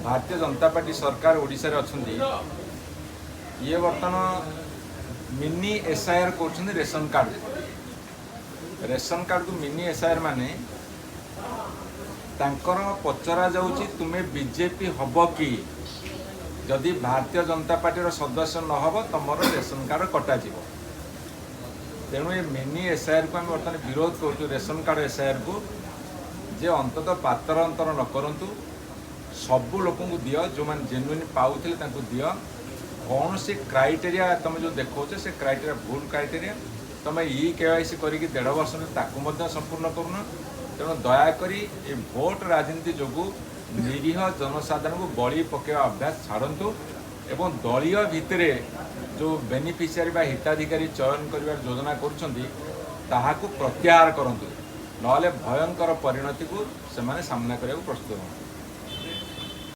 ଭାରତୀୟ ଜନତା ପାର୍ଟି ସରକାର ଓଡ଼ିଶାରେ ଅଛନ୍ତି, ଇଏ ବର୍ତ୍ତମାନ ମିନି ଏସ୍ଆଇଆର୍ କରୁଛନ୍ତି ରେସନ କାର୍ଡ଼। ରେସନ କାର୍ଡ଼କୁ ମିନି ଏସ୍ଆଇଆର୍ ମାନେ ତାଙ୍କର ପଚରା ଯାଉଛି, ତୁମେ ବିଜେପି ହବ କି? ଯଦି ଭାରତୀୟ ଜନତା ପାର୍ଟିର ସଦସ୍ୟ ନ ହେବ, ତୁମର ରେସନ କାର୍ଡ଼ କଟାଯିବ। ତେଣୁ ଏ ମିନି ଏସ୍ଆଇଆର୍କୁ ଆମେ ବର୍ତ୍ତମାନ ବିରୋଧ କରୁଛୁ, ରେସନ କାର୍ଡ଼ ଏସ୍ଆଇଆର୍କୁ, ଯେ ଅନ୍ତତଃ ପାତର ଅନ୍ତର ନ କରନ୍ତୁ। ସବୁ ଲୋକଙ୍କୁ ଦିଅ, ଯେଉଁମାନେ ଜେନୁଇନ୍ ପାଉଥିଲେ ତାଙ୍କୁ ଦିଅ। କୌଣସି କ୍ରାଇଟେରିଆ ତୁମେ ଯେଉଁ ଦେଖାଉଛ, ସେ କ୍ରାଇଟେରିଆ ଭୁଲ କ୍ରାଇଟେରିଆ। ତୁମେ ଇ କେୱାଇସି କରିକି ଦେଢ଼ ବର୍ଷ ହେଲା, ତାକୁ ମଧ୍ୟ ସମ୍ପୂର୍ଣ୍ଣ କରୁନ। ତେଣୁ ଦୟାକରି ଏ ଭୋଟ ରାଜନୀତି ଯୋଗୁଁ ନିରୀହ ଜନସାଧାରଣଙ୍କୁ ବଳି ପକାଇବା ଅଭ୍ୟାସ ଛାଡ଼ନ୍ତୁ ଏବଂ ଦଳୀୟ ଭିତରେ ଯେଉଁ ବେନିଫିସିଆରୀ ବା ହିତାଧିକାରୀ ଚୟନ କରିବାର ଯୋଜନା କରୁଛନ୍ତି, ତାହାକୁ ପ୍ରତ୍ୟାହାର କରନ୍ତୁ। ନହେଲେ ଭୟଙ୍କର ପରିଣତିକୁ ସେମାନେ ସାମ୍ନା କରିବାକୁ ପ୍ରସ୍ତୁତ ହୁଅନ୍ତୁ।